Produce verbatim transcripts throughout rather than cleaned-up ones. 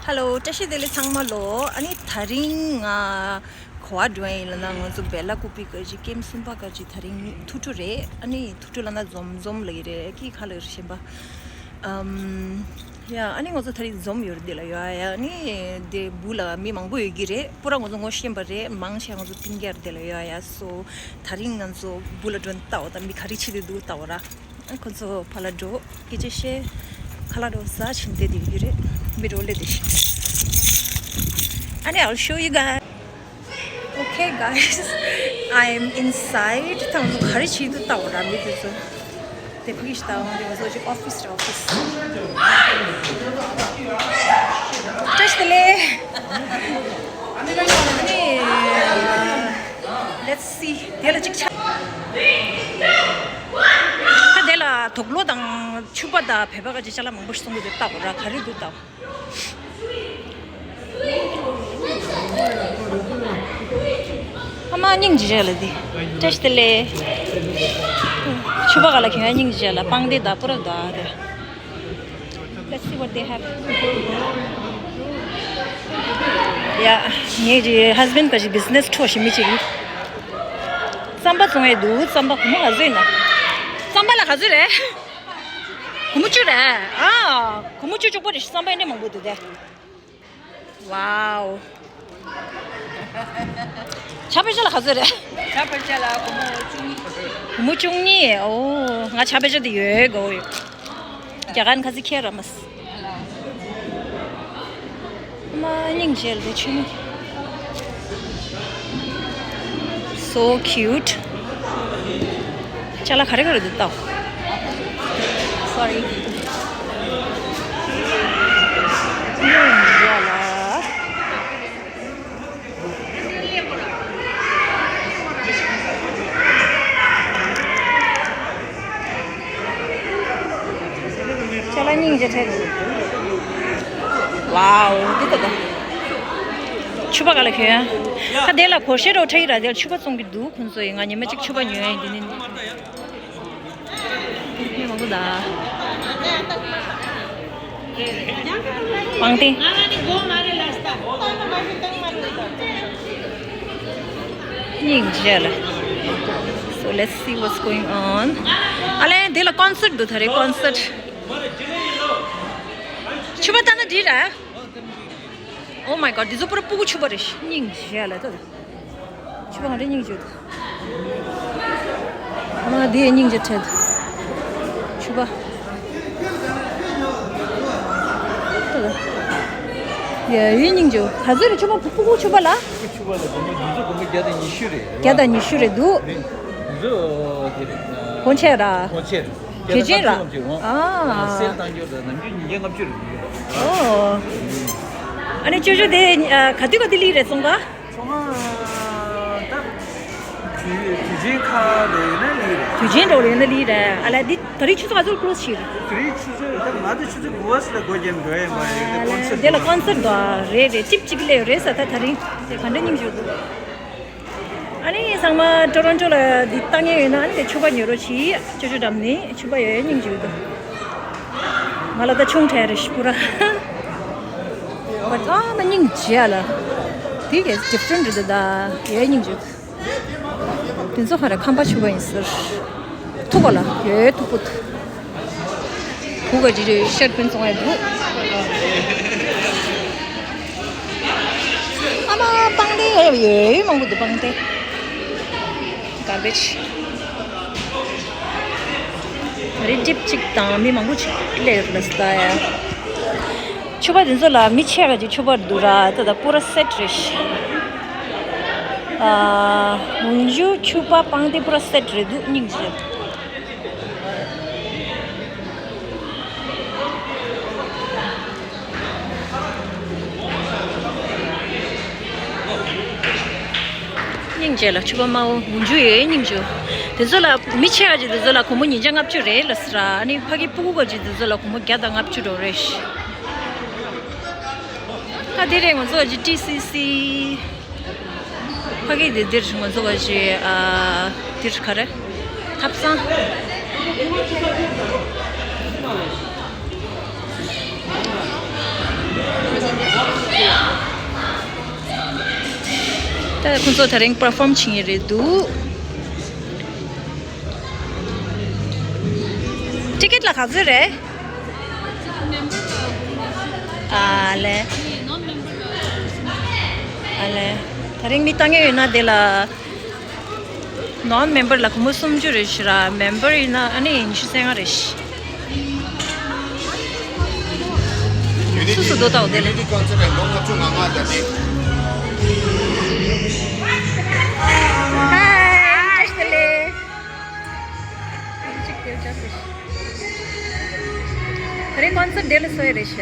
ཧེ་ལོ། བཀྲ་ཤིས་བདེ་ལེགས་ཚང་མ་ལོ། ཨ་ནི་དེ་རིང་ང་ག་པར་འགྲོ་ཡིན་ལབ་ན། ང་ཚོ་བེ་ལ་ཀུ་པི་ག་ཅི་ཀེམ་གསུམ་པ་ག་ཅི་དེ་རིང་ཐུག་འཕྲོ་རེད། ཨ་ནི་ཐུག་འཕྲོ་ལབ་ན་འཛོམས་འཛོམས་ལབ་ཀྱི་རེད། ཀི་ཁ་ལ་རེད་ཤེས་པ། ཨམ། ཡ། ཨ་ནི་ང་ཚོ་དེ་རིང་འཛོམས་ཡོད་རེད། དེ་ལ་ཡོད། ཡ། ཨ་ནི་དེ་སྦུག་ལ་མི་མང་པོ་ཡོད་ཀྱི་རེད། པུ་ར་ང་ཚོ་ངོ་ཤེས་པ་རེད། མང་ཆེ་ང་ཚོ་སྤུན་ཀྱག་རེད། དེ་ལ་ཡོད། ཡ། སོ་དེ་རིང་ང་ཚོ་སྦུག་ལ་འགྲོ་ནས་ལྟ་བ་དང་། མི་ག་རེ་བྱེད་དེ་འདུག་ལྟ་བ་ར། ཁོ་ཚོ་ཕར་ལ་འགྲོ། སྐད་ཆ་བཤད། ཁ་ལག་འདྲ་བོ་ཟ་བྱས་བསྡད་དེ་ཡོད་ཀྱི་རེད། མི་འདྲ་བོ་སླེབས་བསྡད་ཤག་ཨ་ནི། I'll show you guys. Okay, guys, I'm inside. ད་ང་ཚོ་ག་རེ་བྱེད་འདུག་ལྟ་བ་ར། མི་དེ་ཚོ་དེ་ཕ་གི་ཞིག་ལྟ་བ། ང་ཚོ་ཅིག་ཨོ་ཕི་སི་རེད། ཨོ་ཕི་སི། བཀྲ་ཤིས་བདེ་ལེགས། ཨ་ནི། Let's see. དེ་ལ་ཅིག་ཆ། ད་དེ་ལ་དུག་ལོག་དང་ཕྱུ་པ་དང་བོད་པ་ག་ཅི་ཅ་ལག་མང་པོ་ཞིག་བཙོང་གི་འདུག་ལྟ་བ་ར། ག་རེ་འདུག་ལྟ་བ། ཨ་མ་སྙིང་རྗེ་ལ་དེ། བཀྲ་ཤིས་བདེ་ལེགས། ཕྱུ་པ་ག་ལ་ཁྱོད་སྙིང་རྗེ་ལ། པང་གདན་དང་པུ་ར་དང་དེ། Let's see what they have. ཡ། ངའི་ཧ་སི་བྷེན་ཌི་ག་ཅི་བི་ཛི་ནེ་སི་འཕྲོ་ཞིག་མི་གཅིག་རྩམ་པ་བཙོང་ཡས་འདུག་རྩམ་པ་སྒོར་མོ་ག་ཚོད་ཡིན་ན། རྩམ་པ་ལ་ག་ཚོད་རེད། སྒོར་མོ་བཅུ་རེད། ཨ། སྒོར་མོ་བཅུ་བཅུ་པོ་རེད། རྩམ་པ་ཡིན་ནའི་མང་པོ་འདུག་དེ། ཝའོ། ཇ་པེ་ཅ་ལ་ག་ཚོད་རེད། ཇ་པེ་ཅ་ལ་སྒོར་མོ་བཅུ་གཉིས། སྒོར་མོ་བཅུ་གཉིས། ཨོ། ང་ཇ་པེ་ཅ་དེ་ཡོད་གོ་ཡོད། རྒྱ་གར་ཁ་ཚི་ཁྱེར་ར་མ་སི། མ་སྙིང་རྗེ་ལ་དེ་ཆུ་མིག So cute. ཅ་ལག་ག་རེ་ག་རེ་འདུག་ལྟ། Sorry. ཅ་ལག་སྙིང་རྗེ་ཁྲལ། ཝའོ། འདི་ལྟ་ད། ཕྱུ་པ་ག་ལ་ཁྱོད། ཁ་དེ་ལ་གོ་ཤེས་རོ་ཁྲ་ཡི་ར། དེ་ལ་ཕྱུ་པ་བཙོང་གི་འདུག་ཁོང་ཚོ་ཡིས། ང་ཉི་མ་གཅིག་ཕྱུ་པ་ཉོས་ཡིན། འདི་ནི། མི་མང་པོ་ད། པང་གདན། སྙིང་རྗེ་ལ། So let's see what's going on. ཨ་ལས། འདི་ལ་ཀོན་སར་ཊི་འདུག་ད་རེས་ཀོན་སར་ཊི། ཕྱུ་པ་ལྟ་ན་འགྲིག་ར། Oh my god, འདི་ཚོ་པུ་ར་ཕྲུ་གུ་ཕྱུ་པ་རེད། སྙིང་རྗེ་ལ་ད། ཕྱུ་པ་ག་འདྲ་སྙིང་རྗེ་འདུག་ཨ་མ་དེ་སྙིང་རྗེ་ཁྲལ་འདུག་ཕྱུ་པ། ད་ད། ཡ། ཡུལ་སྙིང་རྗེ། ག་ཚོད་རེད། ཕྱུ་པ་ཕྲུ་གུ་ཕྱུ་པ་ལ། ཕྲུ་གུ་ཕྱུ་པ་ལ་སྒོར་མོ། འདི་ཚོ་སྒོར་མོ་བརྒྱ་དང་ཉི་ཤུ་རེད། བརྒྱ་དང་ཉི་ཤུ་རེད་འདུག་འདི་ཚོ་དེ་རེད། གོང་ཆེ་ར། གོང་ཆེ་རེད། གལ་ཆེན་ར། ཨ། སེལ་བཏང་རྒྱུ་དང་ནམ་རྒྱུན་ཉིས་བརྒྱ་ལྔ་བཅུ་རེད། ཨོ། ཨ་ནི་ཅོ་ཅོ་དེ་ག་དུས་ག་དུས་སླེབས་རེད་ཚོང་ཁང་། ཚོང་ཁང་ད་དུས་དུས་ཆེན་ཁག་ལ་ཡོད་ན་སླེབས་རེད། དུས་ཆེན་འགྲོ་ལ་ཡོད་ན་སླེབས་རེད། ཨ་ལ་འདི་ད་རེས་ཆུ་ཚོད་ག་ཚོད་ཀློ་སི་བྱེད་རེད། དེ་རིང་ཆུ་ཚོད་ད་ང་ཚོ་ཆུ་ཚོད་དགུ་པ་ཙམ་ལ་སྒོ་རྒྱབ་འགྲོ་ཡ་ཡིན་པ་རེད། ཀོན་སར་ཊི། དེ་ལ་ཀོན་སར་ཊི་འགྲོ་རེད་རེད། ཅིབ་ཅིབ་སླེབས་རེད་ཟེར། ད་ད་རིང་དེ་ག་འདྲ་སྙིང་རྗེ་འདུག་ཨ་ནི་ཚང་མ་ཊོ་རོན་ཊོ་ལ་འདི་ལྟ་མཁན་ཡོད་ན། ཨ་ནི་དེ་ཕྱུ་པ་ཉོ་རོགས་གྱིས། ཅོ་ཅོ་འགྲམ་ནས་ཕྱུ་པ་ཡོད། སྙིང་རྗེ་འདུག་ང་ལ་ད་ཆུང་དྲགས་རེད་ཤི་པུ་ར། But ཨ་མ་སྙིང་རྗེ་ལ། དེ་གས་ཌི་ཕ་རེན་ཊི་རེད་ད། ཡོད་སྙིང་རྗེ། དེ་ཚོ་ག་རེ་ཁམས་པ་ཕྱུ་པ་ཡིན་ཟེར། ཐུག་པ་ལ་ཡོད་ཐུག་པོ་ཐུག་གུ་ག་ཅི་རེད། ཤར་སྤུན་བཙོང་ཡ་འདུག་ཨ་མ་པང་གདན་ཡོད་ཡོད་མང་པོ་འདུག་པང་གདན། གར་བེ་ཇི། ད་རེས་ཊིབ་གཅིག་དང་མི་མང་པོ་ཅིག་སླེབས་ཡོད་ལ་ས་ཡ། ཕྱུ་པ་དེ་ཚོ་ལ་མི་ཆེ་ག་ཅིག་ཕྱུ་པ་འདུག་ར། ད་ད་པུ་ར་སེ་ཊི་རེད་ཤག་ཨ། འོག་འཇུག་ཕྱུ་པ་པང་གདན་པུ་ར་སེ་ཊི་རེད་འདུག་སྙིང་རྗེ། སྙིང་རྗེ་ལ་ཕྱུ་པ་དམར་པོ་འོག་འཇུག་ཡོད། སྙིང་རྗེ། དེ་ཚོ་ལ་མི་ཆེ་བ་ཅིག་དེ་ཚོ་ལ་སྒོར་མོ་ཉིས་བརྒྱ་ལྔ་བཅུ་རེད་ལ་ཟེར། ཨ་ནི་ཕ་གི་ཕྲུ་གུ་ག་ཅིག་དེ་ཚོ་ལ་སྒོར་མོ་བརྒྱ་དང་ལྔ་བཅུ་འགྲོ་རེད། ད་དེ་རེད། ང་ཚོ་ག་ཅིག་ཊི་སི་སི། ཕ་གི་དེ་འདིར་ང་ཚོ་ག་ཅིག་ཨ། འདིར་ག་རེ། ཐབ་ཚང་། ཨ་མ་པང་གདན་ཡོད་ཡོད་སྙིང་རྗེ། ཁོང་ཚོ་དེ་རིང་པར་ཕོམ་བྱེད་ཀྱི་རེད་འདུག་ཊི་ཀེ་ཊི་ལ་ག་ཚོད་རེད། ཨ་ལེ། ཨ་ལེ། དེ་རིང་མི་ལྟ་མཁན་ཡོད་ན་དེ་ལ། ནོན་མེམ་བར་ལ་སྒོར་མོ་སུམ་ཅུ་རེ་བཞག་ར། མེམ་བར་ཡིན་ན་ཨ་ནི་ཉི་ཤུ་རྩ་ལྔ་རེ་བཞག་སུ་སུ་དོ་ཏའོ་དེ་ལ། ཡུ་ནི་ཊི་ཀོན་སར་ཊི་ལོ་ལྔ་བཅུ་ང་ལྔ་ད་ཅི། ཧའི། བཀྲ་ཤིས་བདེ་ལེགས། ད་རེས་ཀོན་སར་ཊི་དེ་ལ་སོ་ཡི་རེད་ཤག་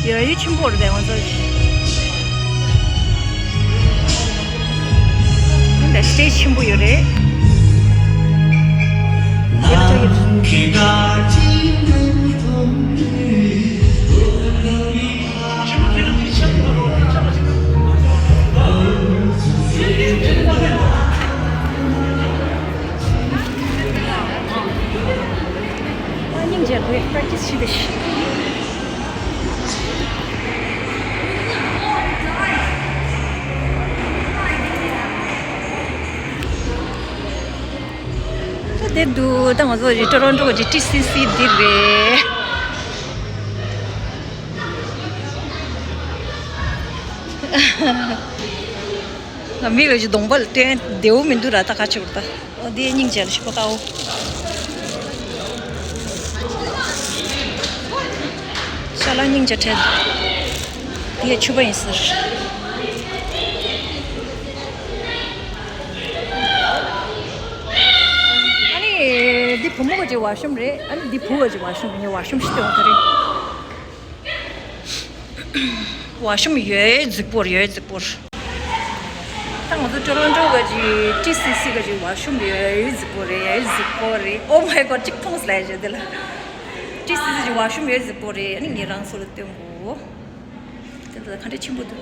ཡོད་ཡོད་ཆེན་པོ་རེད་པས་ང་ཚོ། འདི་སི་ཊེ་ཇི་ཆེན་པོ་ཡོད་རེད། དེ་ལ་ཐུག་ཡོད། ཨ་སྙིང་རྗེ་པོ་པེ་རེག་ཊིས་བྱེད་དེ་ཤི། ད་དེ་འདུག་ད་ང་ཚོ་ཊོ་རོན་ཊོ་གི་ཊི་སི་སི་འདི་རེད། ང་མིག་ལ་ཅིག་གདོང་པ་ལ་བསྟན་བདེ་བོ་མི་འདུག་ར། ད་ག་བྱེད་དགོས་རེད་ད། འོ་འདི་སྙིང་རྗེ་ལ་ཞིག་པོ་ལྟ་འོ། ཤ་ལ་སྙིང་རྗེ་ཁྲལ་འདི་ཡ་ཕྱུ་པ་ཡིན་ཟེར། ཨ་ནི་འདི་བུ་མོ་གི་ཅིག་ཝ་ཤུམ་རེད། ཨ་ནི་འདི་བུ་གི་ཅིག་ཝ་ཤུམ་རེད། ངས་ཝ་ཤུམ་ཞིག་སྟོན་ག་རེད། ཝ་ཤུམ་ཡོད་རྫིག་པོ་རེད། ཡོད་རྫིག་པོ་རེད། ད་ང་ཚོ་ཊོ་རོན་ཊོ་ག་ཅིག་ཊི་སི་སི་ག་ཅིག་ཝ་ཤུམ་ཡོད་རྫིག་པོ་རེད། ཡོད་རྫིག་པོ་རེད། Oh my God ཅིག་མཐོང་སླེབས་བྱས་དེ་ལ། ཊི་སི་སི་ཅིག་ཝ་ཤུམ་ཡོད་རྫིག་པོ་རེད། ཨ་ནི་ངས་རང་ཚོ་ལ་སྟོན་གོ། དེ་ལ་ག་འདྲ་ཆེན་པོ་འདུག་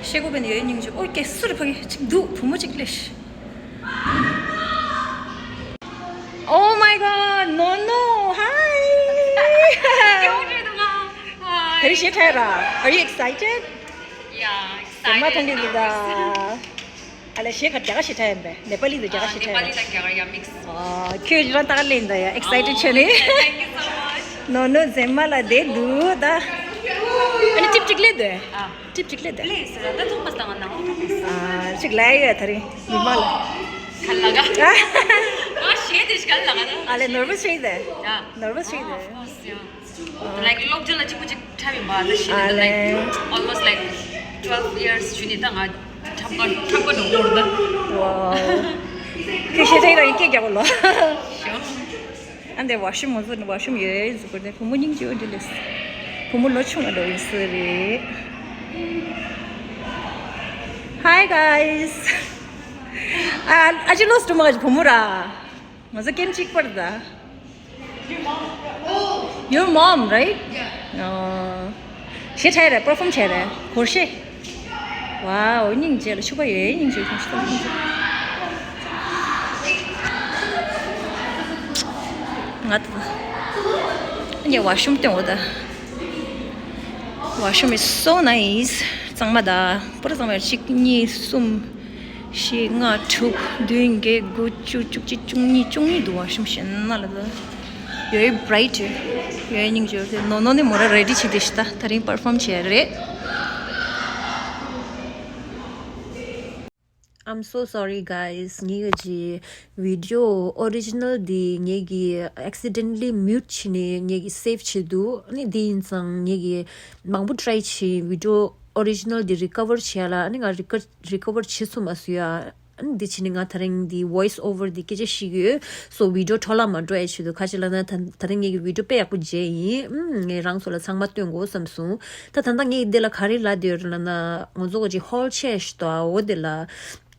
ཤེལ་སྒོ་བས་ནས་ཡོད་སྙིང་རྗེ། ཨོ་ཀེ་སུ་རེ་ཕ་གི་ཅིག་འདུག་བུ་མོ་ཅིག་སླེབས། Oh my God, no, no, hi. Hi. དེ་རིང་ཞེ་དྲག་ར། Are you excited? Yeah, excited. ཟ་མ་མཐོང་གི་འདུག་ད། ཨ་ལས་ཞེ་ག་རྒྱ་ག་ཞེ་དྲག་ཡིན་པས། ནེ་པ་ལི་དང་རྒྱ་ག་ཞེ་དྲག་ཡིན། ནེ་པ་ལི་དང་རྒྱ་ག་ཡ་མིག་སི། ཨ་ཁྱོད་རང་ཏག་ལེན་ད་ཡ་excited བྱས་ནས། Thank you so much. No, no, ཟ་མ་ལ་དེ་འདུག་ད། ཨ་ནི་ཅིབ་ཅིག་ལེ་དེ། ཨ། ཅིབ་ཅིག་ལེ་དེ། ལེ་ཟེར་ད་ཐོག་མ་སྟངས་ནང་ཐོག་མ་ཨ་ཅིག་ལ་ཡོད་ད་རིང་མི་མ་ལ། ག་ལ་ག་ང་ཞེ་དེ་ཞིག་ག་ལ་ག་ད། ཨ་ལས་ནར་བྷས་བྱས་དེ། ཡ། ནར་བྷས་བྱས་དེ། Of course, yeah. Like སློབ་སྦྱོང་ལ་གཅིག་པུ་གཅིག་འཁྲབ་ཡིན་པ་ད་ཤི་ཨ་ད་like ལས། Almost like twelve years ཇུ་ནི་ད་ང་འཁྲབ་པ་འཁྲབ་པ་འགྲོ་གོ་ར་ད། Wow. ཁྱོད་ཤེས་ཐལ་ར་ཡིན་སྐད་རྒྱག་གོ་ལོ། Sure. ཨ་འདི་ཝ་ཤུམ་ང་ཚོ་ནི་ཝ་ཤུམ་ཡོད་ཟེར་གོ་ནི་བུ་མོ་སྙིང་རྗེ་བོ་འདི་ལས། བུ་མོ་ལོ་ཆུང་བ་འདྲ་ཡིན་ས་རེད། Hi guys. ཨ་ཨ་ཅི་ལོ་སི་ཊུ་མ་ག་ཅི་བུ་མོ་ར། ང་ཚོ་ཀེམ་གཅིག་པར་ད། Your mom, right? Yeah. ཞེ་དྲག་རེད། པར་ཕོམ་བྱས་རེད། གོར་ཤེ། Wow, སྙིང་རྗེ་ལ་ཕྱུ་པ་ཡོད། སྙིང་རྗེ་ཁོང་ཤི་ཏོག་ཁོང་ཚོ། ང་ད་ངས་ཝ་ཤུམ་སྟོན་འོ་ད། Washroom is so nice. གཙང་མ་ད། པུ་ར་གཙང་མ་ཡོད། གཅིག་གཉིས་གསུམ། བཞི་ལྔ་དྲུག་བདུན་བརྒྱད་དགུ་བཅུ་བཅུ་གཅིག་བཅུ་གཉིས། བཅུ་གཉིས་འདུག་ཝ་ཤུམ་ཤེད་ན་ལ་ད། ཡོད་བྷ་རའིཊ་ཡོད། ཡོད་སྙིང་རྗེ་ཡོད། ནོ་ནོ་ནི་མོ་ར་རེ་ཌི་བྱེད་དེ་ཤི་ད། ད་རིང་པར་ཕོམ་བྱས་རེད། I'm so sorry guys. ངེད་ཀྱི་བི་ཌི་ཡོ་ཨོ་རི་ཇི་ནལ་འདི་ངེད་ཀྱིས་accidentally mute བྱས་ནས་ངེད་ཀྱིས་སེབ་བྱས་འདུག་ཨ་ནི་འདི་ཡིན་ཙང་ངེད་ཀྱིས་མང་པོ་ཊ་རའི་བྱས། བི་ཌི་ཡོ་ཨོ་རི་ཇི་ནལ་འདི་རི་ཀ་བར་བྱས་ལ། ཨ་ནི་ང་རི་ཀ་རི་ཀ་བར་བྱེད་ཐུབ་མ་སོང་ཡ། ཨ་ནི་འདི་བྱས་ནས་ང་ད་རིང་འདི་ཝོ་ཡི་སི་ཨོ་ཝར་འདི་སྐད་ཆ་བཤད་ཀྱི་ཡོད། སོ་བི་ཌི་ཡོ་འཕྲོ་བརླག་མ་འགྲོ་ཡ་ཆེད་དུ། ག་ཅི་ལབ་ན་ད་ད་རིང་ངེད་ཀྱི་བི་ཌི་ཡོ་དཔེ་ཡག་པོ་མཇལ་ཡིན། ཨུམ། ངས་རང་ཚོ་ལ་ཚང་མ་སྟོན་དགོས་བསམ་སོང་། ད་ད་ལྟ་ངས་འདི་ལ་ག་རེ་ལབ་བསྡད་ཡོད་རེད་ལབ་ན། ང་ཚོ་ག་ཅིག་ཧོལ་ཆེ་ཞིག་འདུག་འོ་དེ་ལ།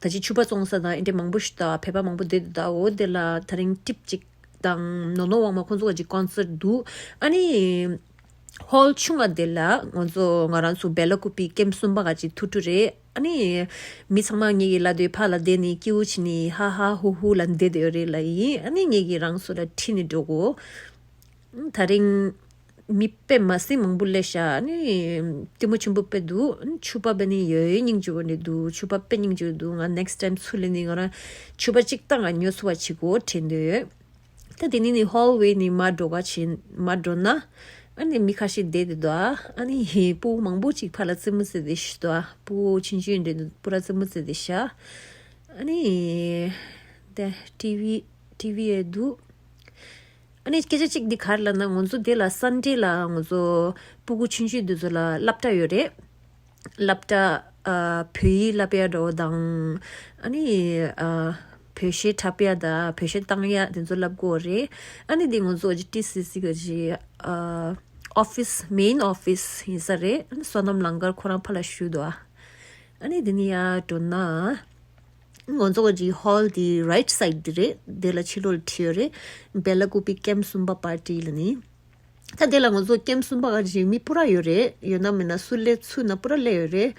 ད་ཅི་ཕྱུ་པ་བཙོང་ས་དང་ཨེ་འདྲ་མང་པོ་ཞིག་འདུག་བོད་པ་མང་པོ་བསྡད་འདུག་འོ་དེ་ལ་ད་རིང་ཊིབ་ཅིག་དང་ནོ་ནོ་དབང་མོ་ཁོང་ཚོ་ག་ཅིག་ཀོན་སར་འདུག་ཨ་ནི་ཧོལ་ཆུང་བ་དེ་ལ་ང་ཚོ་ང་རང་ཚོ་བེ་ལ་ཀུ་པི་ཀེམ་གསུམ་པ་ག་ཅིག་ཐུག་འགྲོ་རེད། ཨ་ནི་མི་ཚང་མ་ངེད་ཀྱི་ལ་དོའི་ཕ་ལ་བསྡད་ནས་སྐྱིད་པོ་བྱས་ནས་ཧ་ཧ་ཧུ་ཧུ་ལ་བསྡད་བསྡད་ཡོད་རེད་ལབ་ཡིན། ཨ་ནི་ངེད་ཀྱི་རང་སོ་ལ་ཁྲིད་ནས་འགྲོ་གོ། ད་རིང་མི་དཔེ་མ་སྲིད་མང་པོ་སླེབས་ཤག་ཨ་ནི་ལྟད་མོ་ཆེན་པོ་དཔེ་འདུག་ཨ་ནི་ཕྱུ་པ་དཔེ་ནི་ཡོད་སྙིང་རྗེ་པོ་ནི་འདུག་ཕྱུ་པ་དཔེ་སྙིང་རྗེ་པོ་འདུག་ང་next time་ཚུར་སླེབས་ནི་ང་རང་ཕྱུ་པ་གཅིག་ཏང་ང་ཉོ་ཚུགས་པ་བྱེད་དགོས་དྲན་འདོད་ཡོད། ད་དེ་ནི་ནི་hallway་ནི་མར་འགྲོ་ག་ཕྱིན་མར་འགྲོ་ན། ཨ་ནི་མི་ཁ་ཤས་བསྡད་དེ་འདུག་ཨ་ནི་ཧི་སྤུ་གུ་མང་པོ་ཅིག་ཕར་ལ་རྩེད་མོ་རྩེ་དེ་ཤི་འདུག་སྤུ་གུ་ཆུང་ཆུང་འདྲ་འདུག་པུ་ར་རྩེད་མོ་རྩེ་དེ་ཤ། ཨ་ནི་དེ་TV TV་ཡ་འདུག་ཨ་ནི་སྐད་ཆ་གཅིག་འདི་ག་རེ་ལབ་ན་ང་ཚོ་དེ་ལ་Sunday་ལ་ང་ཚོ་སྤུ་གུ་ཆུང་ཆུང་འདི་ཚོ་ལ་སློབ་གྲྭ་ཡོད་རེད། སློབ་གྲྭ་ཨ་བོད་ཡིག་བསླབ་ཡ་འདྲ་བོ་དང་། ཨ་ནི་ཨ་བོད་གཞས་འཁྲབ་ཡ་དང་བོད་གཞས་བཏང་ཡ་དེ་ཚོ་བསླབ་དགོས་རེད། ཨ་ནི་དེ་ང་ཚོ་ཊི་སི་སི་གི་ཨ་office main office་ཡིན་ས་རེད། ཨ་ནི་བསོད་ནམས་ལང་དཀར་ཁོ་རང་ཕར་ལ་བཞུགས་འདུག་ཨ་ཨ་ནི་དེ་ནི་ཡ་འགྲོ་ན། ང་ཚོ་གི་hall་དེ་right side་དེ་རེད། དེ་ལ་ཕྱི་ལོགས་ལ་བྲིས་ཡོད་རེད། སྦེལ་ཀོབ་ཀེམ་གསུམ་པ་party་ལ་ནི། ད་དེ་ལ་ང་ཚོ་ཀེམ་གསུམ་པ་ག་རེ་མི་སྤུ་ར་ཡོད་རེད། ཡོད་ན་མེད་ན་སུ་སླེབས་ཚུགས་ན་སྤུ་ར་སླེབས་ཡོད་རེད།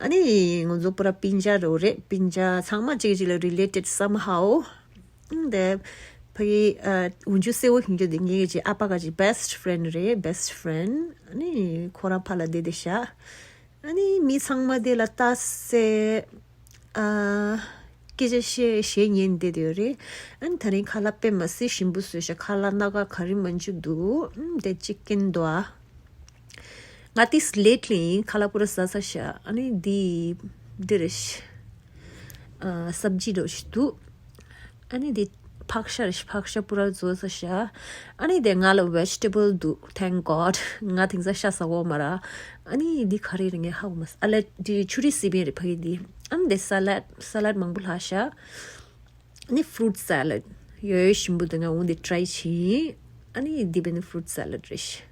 ཨ་ནི་ང་ཚོ་སྤུ་ར་སྤུན་ཀྱག་རེད་པ། སྤུན་ཀྱག་ཚང་མ་གཅིག་གཅིག་ལ་related somehow། ཨང་དེ་ཕ་གི་ཨ་འོན་ཆུ་སེ་བོ་ཧིང་ཅོ་དེ་ངའི་གི་ཨ་ཕ་ག་ཅིག་best friend་རེད། best friend། ཨ་ནི་ཁོ་རང་ཕར་ལ་བསྡད་དེ་ཤག་ཨ་ནི་མི་ཚང་མ་དེ་ལ་ལྟ་སེ་ཨ་སྐད་ཆ་བཤད་གཞས་ཉན་བསྡད་ཡོད་རེད། ཨ་ནི་ད་རིང་ཁ་ལག་དཔེ་མ་སྲིད་ཞིམ་པོ་བཟོས་ཤག་ཁ་ལག་སྣ་ཁ་ག་རེ་མ་འཇུ་འདུག་ཨ་ནི་དེ་chicken་འདུག་ཨ། ང་ཏིས་lately་ཁ་ལག་པུ་ར་ཟ་ས་ཤག་ཨ་ནི་འདི་འདི་རེད་ཤག་ཨ་སབ་ཇི་འདྲ་ཞིག་འདུག་ཨ་ནི་འདི་ཕག་ཤ་རེད་ཤག་ཕག་ཤ་པུ་ར་བཟོ་ས་ཤག་ཨ་ནི་དེ་ང་ལ་vegetable་འདུག thank god། ང་དེང་སང་ཤ་ཟ་གོ་མ་ར། ཨ་ནི་འདི་ག་རེ་རེད་ངས་ཧ་གོ་མ་སོང་། ཨ་ལེ་འདི་ཆུ་རི་སི་པན་རེད་ཕ་གི་འདི། ཨ་ནི་དེ་salad salad་མང་པོ་ལྷག་ཤག་ཨ་ནི་fruit salad་ཡོད་ཞིམ་པོ་འདུག་ང་འོ་འདི་try་བྱེད། ཨ་ནི་འདི་བས་ནི་fruit salad་རེད་ཤག་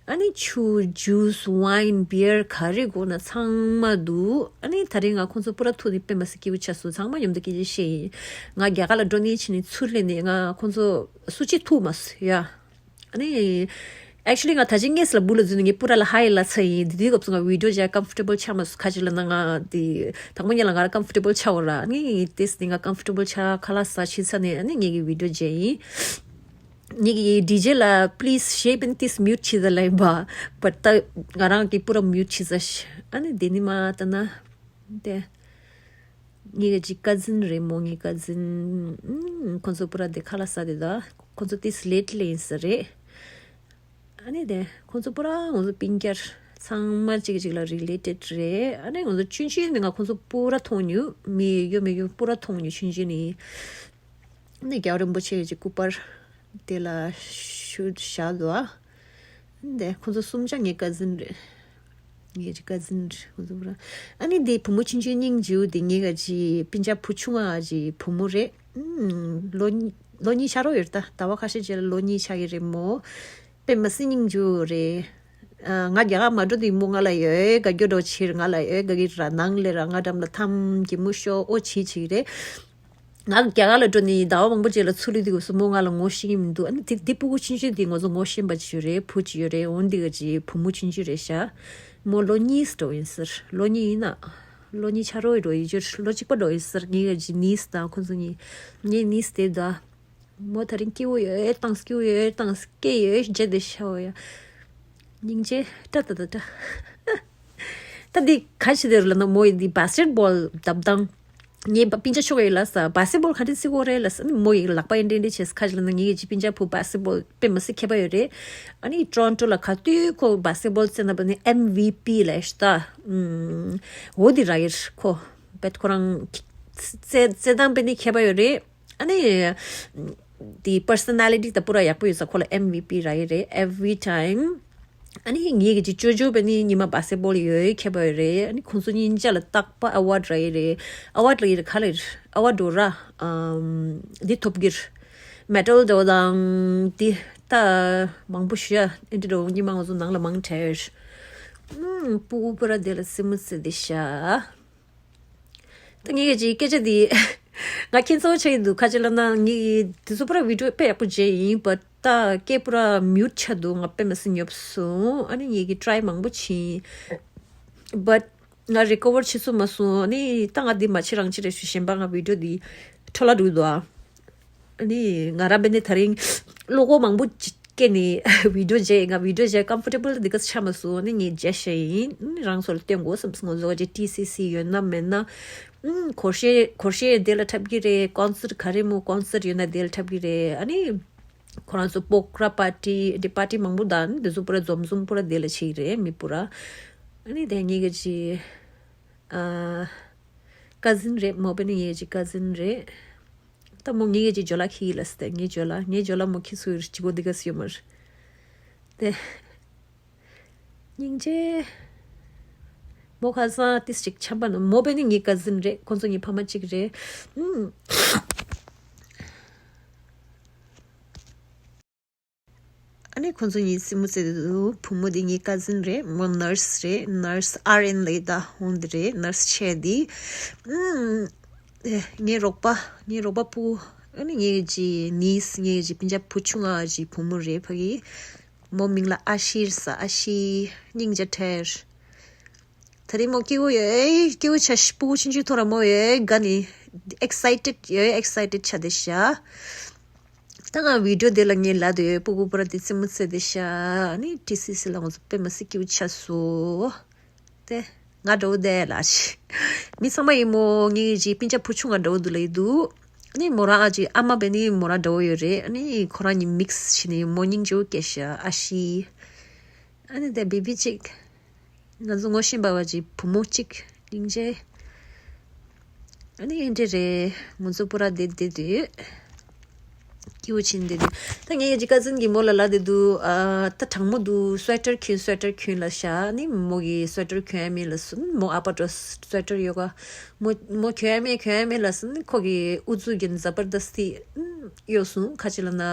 ཨ་ནི་ཆུ་juice wine beer་ག་རེ་དགོས་ན་ཚང་མ་འདུག་ཨ་ནི་ད་རིང་ང་ཁོང་ཚོ་པུ་ར་ཐུག་ནི་དཔེ་མ་སྲིད་སྐྱིད་པོ་ཆགས་སོང་། ཚང་མ་མཉམ་དུ་སྐད་ཆ་བཤད་ཡིན། ང་རྒྱ་གར་ལ་འགྲོ་ནི་ཕྱིན་ནི་ཚུར་སླེབས་ནི་ང་ཁོང་ཚོ་སུ་གཅིག་ཐུག་མ་སོང་ཡ། ཨ་ནི་actually་ང་ད་ཅི་ངས་ལ་སྦུག་ལ་འཛུལ་ནི་ངས་པུ་ར་ལ་ཧའི་ལབ་ཚར་ཡིན། དེ་དུས་སྐབས་སུ་ང་video་བྱས་comfortable་ཆགས་མ་སོང་། ག་ཅི་ལབ་ན་ང་དེ་དང་པོ་ཉིད་ལ་ང་རང་comfortable་ཆགས་འོ་ར། ཨ་ནི་དེས་ནི་ང་comfortable་ཆགས་ཁ་ལག་ཟ་ཕྱིན་ཚར་ནས་ཨ་ནི་ངས་ཀྱི་video་བྱས་ཡིན། ངེད་ཀྱི་ཌི་ཇེ་ལ་please་ཞེས་པན་ཏིས་mute་བྱེད་ཟ་ལབ་ཡིན་པ། བ་ད་ང་རང་གི་པུ་ར་mute་བྱེད་ཟ་ཤ། ཨ་ནི་དེ་ནི་མ་ལྟ་ན། དེ་ངེད་ཀྱི་cousin་རེད་མོ། ངའི་cousin་ཨུམ། ཁོང་ཚོ་པུ་ར་དེ་ཁ་ལག་ཟ་དེ་ད་ཁོང་ཚོ་ཏིས་lately་ཡིན་ས་རེད། ཨ་ནི་དེ་ཁོང་ཚོ་པུ་ར་ང་ཚོ་སྤུན་ཀྱག་ཚང་མ་གཅིག་གཅིག་ལ་related་རེད། ཨ་ནི་ང་ཚོ་ཆུང་ཆུང་ནས་ང་ཁོང་ཚོ་པུ་ར་མཐོང་མྱོང་། མི་ཡོད་མི་ཡོད་པུ་ར་མཐོང་མྱོང་ཆུང་ཆུང་ནས། ནས་རྒྱལ་བ་རིན་པོ་ཆེ་གི་སྐུ་པར་དེ་ལ་ཞུ་བཞག་འདུག་ཨ། འདི་ཁོང་ཚོ་གསུམ་ཆ་ངའི་cousin་རེད། ངའི་cousin་རེད་ཁོང་ཚོ་པུ་ར། ཨ་ནི་འདི་བུ་མོ་ཆུང་ཆུང་སྙིང་རྗེ་པོ་དེ་ངའི་ག་ཅི་སྤུན་ཀྱག་བུ་ཆུང་ང་ཅི་བུ་མོ་རེད། ཨུམ། ལོ་གཉིས་ལོ་གཉིས་ཆ་རོགས་ཡོད་ད། ཟླ་བ་ཁ་ཤས་རྗེས་ལ་ལོ་གཉིས་ཆགས་ཀྱི་རེད་མོ། དཔེ་མ་སྲིད་སྙིང་རྗེ་པོ་རེད། ཨ། ང་རྒྱ་གར་མ་འགྲོ་དུས་མོ་ང་ལ་ཡོད་དགའ་སྐྱོ་འགྲོ་ཕྱིར་ང་ལ་ཡོད་དགའ་གི་ར། ནང་ལས་ར་ང་འགྲམ་ལ་འཐམ་གྱི་མོ་ཤོ་ཨོ་བྱེད་བྱེད་རེད། ང་རྒྱ་གར་ལ་འགྲོ་ནས་ཟླ་བ་མང་པོ་རྗེས་ལ་ཚུར་སླེབས་དུས་སྐབས་སུ་མོ་ང་ལ་ངོ་ཤེས་ཀྱི་མི་འདུག་ཨ་ནི་དེ་དེ་སྤུ་གུ་ཆུང་ཆུང་དེ་ང་ཚོ་ངོ་ཤེས་པ་ཅིག་ཡོད་རེད། བུ་ཅིག་ཡོད་རེད། འོན་ཏེ་ག་ཅི་བུ་མོ་ཆུང་ཆུང་རེད་ཤག་མོ་ལོ་གཉིས་འགྲོ་ཡིན་ཟེར། ལོ་གཉིས་ཡིན་ན། ལོ་གཉིས་ཆ་རོགས་འགྲོ་ཡིན་ཅིག་ལོ་གཅིག་པ་འགྲོ་ཡིན་ཟེར། ངའི་ག་ཅི་niece་དང་ཁོང་ཚོ་གཉིས། ངའི་niece་དེ་ད། མོ་ད་རིང་སྐྱིད་པོ་ཡོད་བཏང་སྐྱིད་པོ་ཡོད་བཏང་སྐད་ཡོད་རྗེད་དེ་ཤོག་ཡ། སྙིང་རྗེ་ཏྲ་ཏ་ཏ་ཏྲ། ད་འདི་ག་ཞིག་དེ་རུ་ལ་ན་མོ་ཡི་འདི་basketball་བརྡབ་སྟངས། ངའི་པ་སྤུན་ཆ་ཆོག་ཡོད་ལ་ས་basketball་ག་འདྲ་སི་གོ་རེད་ལ་ས་ནི་མོ་ཡི་ལག་པ་ཡི་འདྲེན་འདྲེན་བྱས་ཁ་ཞིག་ལ་ན་ངའི་ཅི་སྤུན་ཆ་བུ་basketball་དཔེ་མ་སྲིད་མཁས་པ་ཡོད་རེད། ཨ་ནི་Toronto་ལ་ག་དུས་ཁོ་basketball་རྩེ་ན་པ་ནི་M V P་ལ་ཤ་ད། འོ་འདི་ར་ཡེར་ཁོ་བེད་ཁོ་རང་རྩེ་རྩེ་སྟངས་པ་ནི་མཁས་པ་ཡོད་རེད། ཨ་ནི། དེ་personality་ད་པུ་ར་ཡག་པོ་ཡོད་ས་ཁོ་ལ་M V P་རག་གི་རེད་every time། ཨ་ནི་ངེད་ཀྱི་ཅོ་ཅོ་བས་ནི་ཉི་མ་basketball་ཡོད་མཁས་པ་ཡོད་རེད། ཨ་ནི་ཁོང་ཚོ་གཉིས་ཆ་ལ་རྟག་པ་award་རག་གི་རེད། award་རག་གི་རེད་ག་ལ་རེད། award་འགྲོ་ར། ཨམ། འདི་ཐོབ་གི་རེད། medal་འགྲོ་དང་འདི་ད་མང་པོ་ཞུ་ཡ་ཨེ་འདྲ་འགྲོ་ཉི་མ་ང་ཚོ་ནང་ལ་མང་དྲགས་ཡོད། ཨུམ། སྤུ་གུ་པུ་ར་དེ་ལ་སེམས་མ་སྲིད་དེ་ཤ། ད་ངས་ཀྱི་སྐད་ཆ་འདི། ང་ཁྱེད་ཚོ་ཆགས་ཀྱི་འདུག་ཁ་ཅིག་ལབ་ན་ངས་ཀྱི་དེ་ཚོ་པུ་ར་video་དཔེ་ཡག་པོ་མཇལ་ཡིན་པ་ད་སྐད་པུ་ར་mute་ཆགས་འདུག་ང་དཔེ་མ་སྲིད་ཉོབ་སོང་། ཨ་ནི་ངས་ཀྱི་try་མང་པོ་བྱིན། but་ང་recover་བྱེད་ཚུགས་མ་སོང་། ཨ་ནི་ད་ང་འདི་མ་བྱེད་རང་བྱེད་རེ་ཞུ་གཞན་པ་ང་video་འདི་འཕྲོ་བརླག་འགྲོ་གི་འདུག་ཨ་ནི་ང་རང་བས་ནི་ད་རིང་བློ་ཁོག་མང་པོ་ཅི་ སྐད་ནས་བི་ཌིའོ་མཇལ། ང་བི་ཌིའོ་མཇལ་ཀམ་ཕོར་ཊེ་བལ་འདི་ག་ཆགས་མ་སོང་། ཨ་ནི་ངས་མཇལ་ཤེས་ཡིན། ཨ་ནི་རང་ཚོ་ལ་སྟོན་དགོས་བསམ་སོང་། ང་ཚོ་ག་ཅིག་ཊི་སི་སི་ཡོད་ན་མེད་ན། ཨ་ནི་སྒོར་གཞས་སྒོར་གཞས་དེ་ལ་འཁྲབ་ཀྱི་རེད། ཀོན་སར་ག་རེ་མོ་ཀོན་སར་ཡོད་ན་དེ་ལ་འཁྲབ་ཀྱི་རེད། ཨ་ནི་ཁོ་རང་ཚོ་སྤོ་ཁ་ར་པར་ཊི་དེ་པར་ཊི་མང་པོ་དང་དེ་ཚོ་པུ་ར་འཛོམས་འཛོམས་པུ་ར་དེ་ལ་བྱེད་ཀྱི་རེད་མི་པུ་ར། ཨ་ནི་དེ་ངེད་ཀྱི་ཨ་ཀ་ཟིན་རེད། མོ་བེ་ནི་ངེད་ཀྱི་ཀ་ཟིན་རེད། ད་མོ་ངེད་ཀྱི་ཇོ་ལ་ཁྱི་ཡིན་ལ་སྟེ། ངའི་ཇོ་ལ་ངའི་ཇོ་ལ་མོ་ཁྱི་སུ་ཡོད་ཅི་གོ་འདི་ག་སུ་ཡོད་མར་དེ། སྙིང་རྗེ། མོ་ཁ་སང་ཏིས་ཅིག་ཆམ་པ་ན་མོ་བེ་ནི་ངའི་ཀ་ཟིན་རེད། ཁོང་ཚོ་ངའི་ཕ་མ་གཅིག་རེད། ཨ་ནི་ཁོང་ཚོ་གཉིས་སྲིང་མོ་བཙས་འདུག་བུ་མོ་དེ་ངའི་ཀ་ཟིན་རེད། མོ་ནར་སི་རེད། ནར་སི་ཨར་ཨེན་ལབ་ད་ཧོན་དེ་རེད། ནར་སི་ཆེ་དེ། ཨུམ། ཨེ། ངའི་རོགས་པ། ངའི་རོགས་པ་སྤུ་གུ། ཨ་ནི་ངའི་ཀྱི་ནིས། ངའི་ཀྱི་སྤུན་ཀྱག་བུ་ཆུང་ང་ཀྱི་བུ་མོ་རེད་ཕ་གི། མོ་མིང་ལ་ཨ་ཤིར་ཟེར། ཨ་ཤི། སྙིང་རྗེ་ཁྲེར། ད་རེས་མོ་སྐྱིད་པོ་ཡོད། སྐྱིད་པོ་ཆ་ཤི་སྤུ་གུ་ཆུང་ཆུང་ཐོག་ར་མོ་ཡོད་དགའ་ནི། ཨེག་སའི་ཊེཌ་ཡོད། ཨེག་སའི་ཊེཌ་ཆ་དེ་ཤ། ད་ང་བི་ཌིའོ་དེ་ལ་ངས་ལབ་དུས་སྤུ་གུ་པུ་ར་དེ་རྩེད་མོ་རྩེ་དེ་ཤ། ཨ་ནི་ཊི་སི་སི་ལ་ང་ཚོ་དཔེ་མ་སྲིད་སྐྱིད་པོ་ཆགས་སོང་། དེ་ང་འདྲ་བོ་དེ་ལ་ཤི། མི་ཚང་མ་ཡིན་མོ་ངའི་ཀྱི་སྤུན་ཀྱག་བུ་ཆུང་ང་འདྲ་བོ་འདུག་ལབ་ཀྱི་འདུག་ཨ་ནི་མོ་རང་ཨ་ཅེ་ཨ་མ་བེ་ནི་མོ་རང་འདྲ་བོ་ཡོད་རེད། ཨ་ནི་ཁོ་རང་གཉིས་མིག་སི་བྱས་ནས་མོ་སྙིང་རྗེ་པོ་སྐྱེས་ཤག་ཨ་ཤི། ཨ་ནི་དེ་བེ་བི་གཅིག་ང་ཚོ་ངོ་ཤེས་པ་བ་ཅིག་བུ་མོ་གཅིག་སྙིང་རྗེ། ཨ་ནི་ཨེ་འདྲ་རེད། ང་ཚོ་པུ་ར་བསྡད་བསྡད་དུས་སྐྱིད་པོ་ཕྱིན་བསྡད་དུས། ད་ངའི་ཀྱི་ཀ་ཛིན་གྱིས་མོ་ལ་ལབ་བསྡད་འདུག་ཨ། ད་གྲང་མོ་འདུག་སུ་ཝེ་ཊར་གྱོན། སུ་ཝེ་ཊར་གྱོན་ལབ་ཤག་ཨ་ནི་མོ་གིས་སུ་ཝེ་ཊར་གྱོན་ཡ་མེད་ལབ་སོང་། མོ་ཨ་པ་ཏོ་སུ་ཝེ་ཊར་ཡོད་ག་མོ་མོ་གྱོན་ཡ་མེད། གྱོན་ཡ་མེད་ལབ་སོང་། ཁོ་གིས་ཨུ་ཚུགས་ཀྱིས་ཛ་བར་དསྟི་གཡོགས་སོང་། ཁ་ཅིག་ལབ་ན།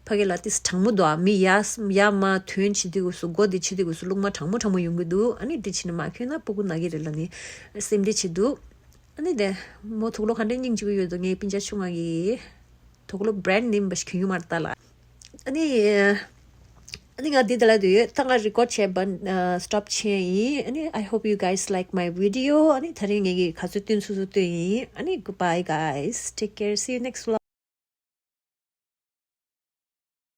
ཕ་གི་ལ་ཏིས་གྲང་མོ་འདུག་ཨ། མི་ཡ་ཡ་མ་ཐོན་བྱེད་དུས་སྐབས་སུ། སྒོ་འདི་ཕྱེ་དུས་སྐབས་སུ་རླུང་མ་གྲང་མོ་གྲང་མོ་ཡོང་གི་འདུག་ཨ་ནི་འདི་ཕྱིན་ནས་མ་གྱོན་ན་སྤུ་གུ་ན་གི་རེད་ལབ་ནི་སེམས་ཁྲལ་བྱེད་འདུག་ཨ་ནི་དེ་མོ་དུག་ལོག་ག་འདྲའི་སྙིང་རྗེ་པོ་ཡོད་འདུག་ངའི་སྤུན་ཀྱག་ཆུང་ང་གི་དུག་ལོག་བྷ་རེན་ཌི་ནེམ་བ་ཞིག་གྱོན་གྱི་མ་རེད་ད་ལ། ཨ་ནི་ཨ་ནི་ང་འདི་དེ་ལ་འདུག་ཡོད། ད་ང་རི་ཀོཌ་བྱས་པ་སི་ཊོབ་བྱས་ཡིན། ཨ་ནི་I hope you guys like my video. ཨ་ནི་ད་རིང་ངེད་ཀྱིས་ག་ཚོད་སྟོན་ཚུགས་ཚུགས་སྟོན་ཡིན། ཨ་ནི་goodbye guys, take care, see you next vlog.